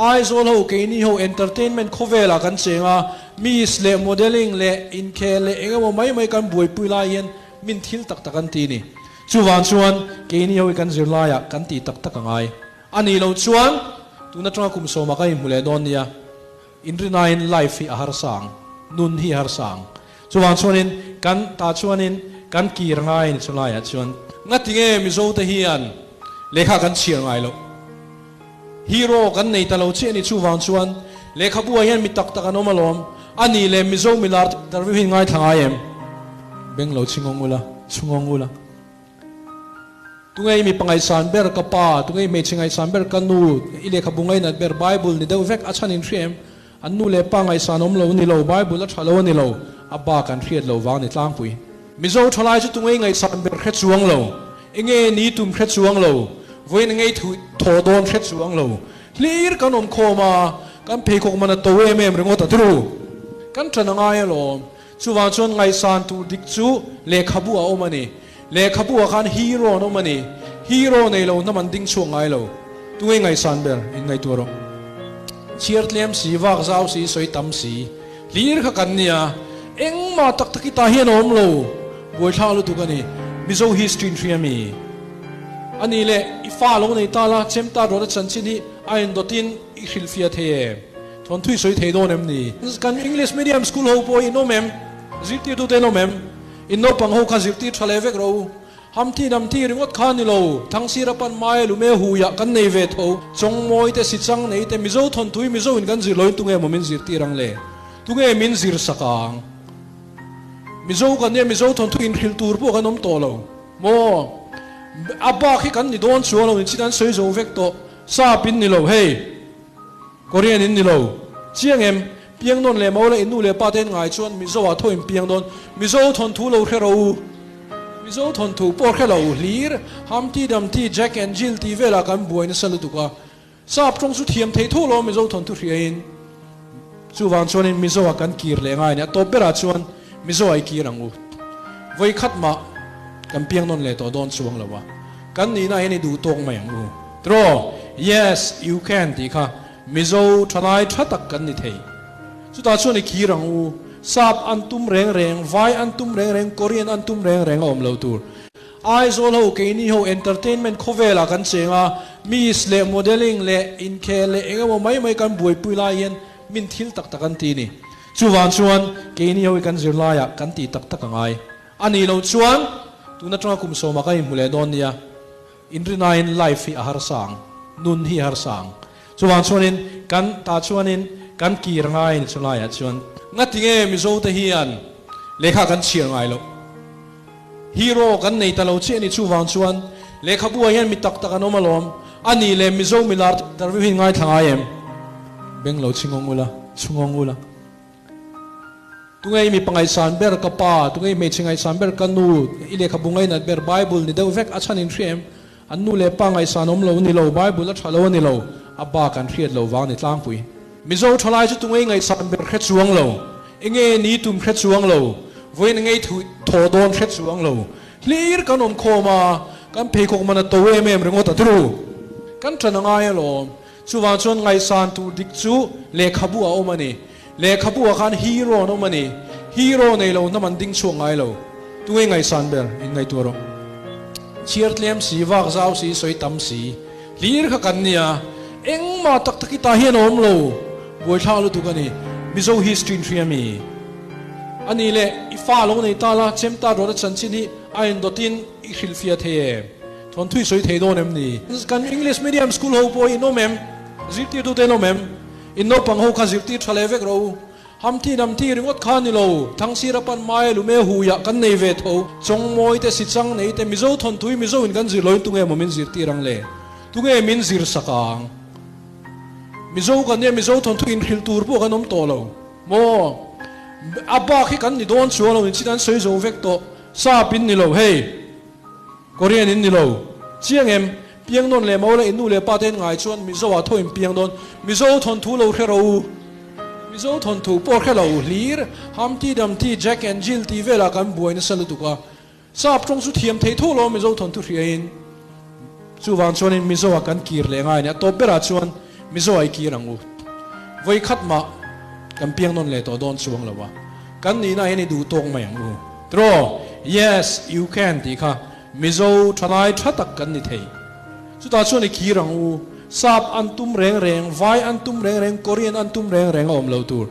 Aizawl ho keini ho entertainment khawvelah kan cheng a, miss leh modelling leh inkhel leh eng emaw mai mai kan buaipui lai hian min thil tak tak an ti ni. Chuvang chuan keini ho hi kan zirlaiah kan tih tak tak a ngai. A nih loh chuan tun atanga kum sawmah kan inhmu leh dawn nia. Inrinain life hi a harsa ang, nun hi a harsa ang. Chuvang chuanin kan tah chuanin kan kir ngai ni chulaiah chuan. Ngatinge Mizo te hian lehkha kan chhiar ngai loh? Hero kan nei ta lo chiah ni chuvang chuan lehkhabu ah hian mi tak tak an awm alawm. A nih leh Mizo milar interview hi ngaithla ngai em? Beng lo chhingawng ula, chhungawng ula. Tunge i mipa ngaihsan ber ka pa, tunge i hmeichhe ngaihsan ber ka nu, i lehkhabu ngainat ber Bible ni deuh vek a chhan in hria em? An nu leh pa ngaihsan awm lo ni lo, Bible a tha lo a ni lo, a bak an hriat lo vang ni tlangpui. Mizo thalai chu tunge i ngaihsan ber hre chuang lo, enge ni tum hre chuang lo, vawiin enge i thaw dawn hre chuang lo, hlir kan awm khawm a, kan pheikhawk man a to em em ringawt a turu. Kan ṭan a ngai alawm. Chuvang chuan ngaihsan tur dik chu lehkhabu a awm a ni. Lehkhabu ah khan hero an awm a ni. Hero nei lo hnam an ding chhuak ngai lo. Tunge ngaihsan ber? In ngaihtuah rawh. Chhiar tlem si, vak zau si, sawi tam si. Hlir kha kan nia. Engmah tak tak hi tah hian a awm lo. Buaithlak lutuk a ni. Mizo history in hria mi? A nih leh i fa lo nei ta la, chemta rawt a chanchin hi a indawtin i hrilhfiah thei em? Thawnthui sawi thei dawn em ni? Kan English medium school ho pawh in awm em? Zirtirtute an awm em? In naupang ho kha zirtir tha leh vek rawh u. Hamthi namthi ringawt kha ni lo, Thangsira pan mai lume huiah kan nei ve tho. Chawngmawi te, Sichang nei te, Mizo thawnthui Mizo in kan zir loin tunge maw min zirtir ang le? Tunge min zir sak ang? Mizo kan nia Mizo thawnthui inhrilh tur pawh kan awm tawh lo maw? A bak hi kan ni dawn chuang lo, inchhin an sawi zo vek tawh. Sap in ni lo hei. Korean in ni lo. Chiang em? Piang nawn leh mau la in nu leh pa te in ngai chuan Mizo ah tho in piang dawn. Mizo thawnthu lo hre ro u. Mizo thawnthu pawh hre lo hlir. Humpty Dumpty, Jack and Jill tih velah kan buai nasa lutuk a. Sap tawng chu thiam thei tho lo Mizo thawnthu hria in. Chuvang chuanin Mizo ah kan kir leh ngai a ni. A tawp berah chuan Mizo ah i kir ang u. Vawi khat mah kan piang nawn leh tawh dawn chuang lo a. Kan nihna hian i duh tawk mai ang u. Tiraw? Yes, you can tih kha Mizo thalai tha tak kan ni thei. Chutah chuan i kir ang u. Sap an tum reng reng, vai an tum reng reng, Korean an tum reng reng a awm lo tur. Aizawl ho, keini ho entertainment khawvelah kan cheng a, miss leh modelling leh inkhel leh eng emaw mai mai kan buaipui lai hian min thil tak tak an ti ni. Chuvang chuan keini ho hi kan zirlaiah kan tih tak tak a ngai. A nih loh chuan tun atanga kum sawmah kan inhmu leh dawn nia. Inrinain life hi a harsa ang, nun hi a harsa ang. Chuvang chuanin kan tah chuanin kan kir ngai ni chulaiah chuan. Ngatinge Mizo te hian lehkha kan chhiar ngai loh? Hero kan nei ta lo chiah ni chuvang chuan lehkhabu ah hian mi tak tak an awm alawm. A nih leh Mizo milar interview hi ngaithla ngai em? Beng lo chhingawng ula, chhungawng ula. Tunge i mipa ngaihsan ber ka pa, tunge i hmeichhe ngaihsan ber ka nu, i lehkhabu ngainat ber Bible ni deuh vek a chhan in hria em? An nu leh pa ngaihsan awm lo ni lo, Bible a tha lo a ni lo, a bak an hriat lo vang ni tlangpui. Mizo thalai chu tunge i ngaihsan ber hre chuang lo, enge ni tum hre chuang lo, vawiin enge i thaw dawn hre chuang lo, hlir kan awm khawm a, kan pheikhawk man a to em em ringawt a turu. Kan ṭan a ngai alawm. Chuvang chuan ngaihsan tur dik chu lehkhabu a awm a ni. Lehkhabu ah khan hero an awm a ni. Hero nei lo hnam an ding chhuak ngai lo. Tunge ngaihsan ber? In ngaihtuah rawh. Chhiar tlem si, vak zau si, sawi tam si. Hlir kha kan nia. Engmah tak tak hi tah hian a awm lo. Buaithlak lutuk a ni. Mizo history in hria mi? A nih leh i fa lo nei ta la, chemta rawt a chanchin hi a indawtin i hrilhfiah thei em? Thawnthui sawi thei dawn em ni? Kan English medium school ho pawh in awm em? Zirtirtute an awm em? In naupang ho kha zirtir tha leh vek rawh u. Hamthi namthi ringawt kha ni lo, Thangsira pan mai lume huiah kan nei ve tho. Chawngmawi te, Sichang nei te, Mizo thawnthui Mizo in kan zir loin tunge maw min zirtir ang le? Tunge min zir sak ang? Mizo kan nia Mizo thawnthui inhrilh tur pawh kan awm tawh lo maw? A bak hi kan ni dawn chuang lo, inchhin an sawi zo vek tawh. Sap in ni lo hei. Korean in ni lo. Chiang em? Piang nawn leh mau la in nu leh pa te in ngai chuan Mizo ah tho in piang dawn. Mizo thawnthu lo hre ro u. Mizo thawnthu pawh hre lo hlir. Humpty Dumpty, Jack and Jill tih velah kan buai nasa lutuk a. Sap tawng chu thiam thei tho lo Mizo thawnthu hria in. Chuvang chuanin Mizo ah kan kir leh ngai a ni. A tawp berah chuan Mizo ai kir ang u. Vawi khat mah kan piang nawn leh tawh dawn chuang lo a, kan nihna hian i duh tawk mai ang u. Tiraw? Yes, you can tih kha Mizo thalai tha tak kan ni thei. Chutah chuan i kir ang u. Sap an tum reng reng, vai an tum reng reng, Korean an tum reng reng a awm lo tur.